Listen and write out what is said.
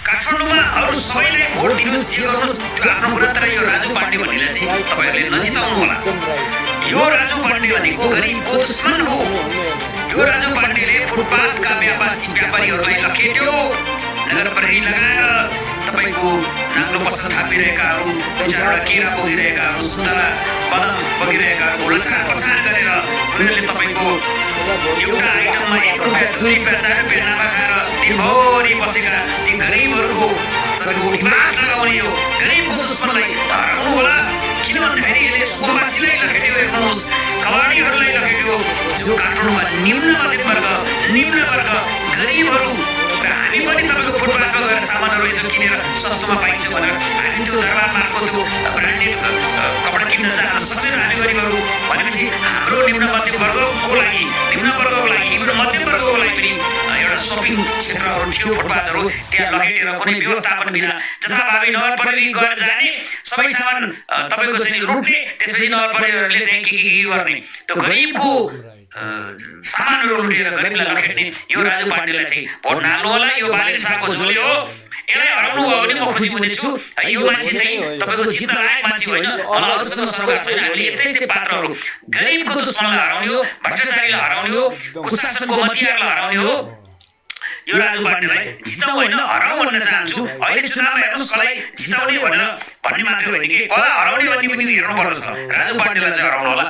काठमाडौँमा अरू सबैलाई भोट दिनुहोस् जे गर्नुहोस् त्यो आफ्नो कुरा, तर यो राजु पाण्डे भन्नेलाई चाहिँ तपाईँहरूले नजिताउनु होला। यो राजु पाण्डे भनेको गरिबको दुश्मन हो। यो राजु पाण्डेले फुटपाथका व्यापारीहरूलाई लखेट्यो, नगर प्रहरी लगाएर तपाईँको नाङ्लो पसल थापिरहेकाहरू, दुई चारवटा केरा बोकिरहेकाहरू, सुन्तला बदाम बोकिरहेकाहरू लचार पछार गरेर उनीहरूले तपाईँको एउटा आइटममा 1 रुपियाँ 2 रुपियाँ 4 रुपियाँ नाफा खाएर दिनभरि बसेका ती गरिबहरूको तपाईँको उठिवास लगाउने यो गरिबको दुश्मनलाई हराउनु होला। किन भन्दाखेरि यसले सुकुम्बासीलाई लखेट्यो, हेर्नुहोस् कबाडीहरूलाई लखेट्यो, जो काठमाडौँका निम्न मध्यम वर्ग गरिबहरू। र हामी पनि तपाईँको फुटपाथमा गएर सामानहरू यसो किनेर सस्तोमा पाइन्छ भनेर हामी त्यो दरबार मार्फत त्यो ब्रान्डेड कपडा किन्न जान सक्दैन हामी गरिबहरू। भनेपछि हाम्रो निम्न मध्यम वर्गको लागि, इभन मध्यम वर्गको लागि पनि एउटा सपिङ क्षेत्रहरू थियो, फुटपाथहरू त्यहाँ लखेटेर कुनै व्यवस्थापन बिना जथाभावी नगर प्रहरी गएर जाने, सबै सामान तपाईँको चाहिँ लुट्ने, त्यसपछि नगर प्रहरीहरूले त्यहाँ के गर्ने, त्यो गरिबको सामानहरू लुटेर गरिबलाई लखेट्ने यो राजु पाण्डेलाई चाहिँ भोट नहाल्नु होला। यो बालेन शाहको झोले हो, यसलाई हराउनु भयो भने म खुसी हुनेछु। यो मान्छे चाहिँ तपाईँको जित्न लायक मान्छे होइन, अरूसँग सरोकार छैन। हामीले यस्तै पात्रहरू गरिबको दुश्मनलाई हराउने हो, भ्रष्टाचारीलाई हराउने हो, कुशासनको मतियारलाई हराउने हो। यो राजु पाण्डेलाई जिताउ होइन हराउ भन्न चाहन्छु। अहिले चुनावमा हेर्नुहोस् कसलाई जिताउने भन्ने मात्रै होइन कि कसलाई हराउने भन्ने पनि हेर्नुपर्दछ। राजु पाण्डेलाई चाहिँ हराउनु होला।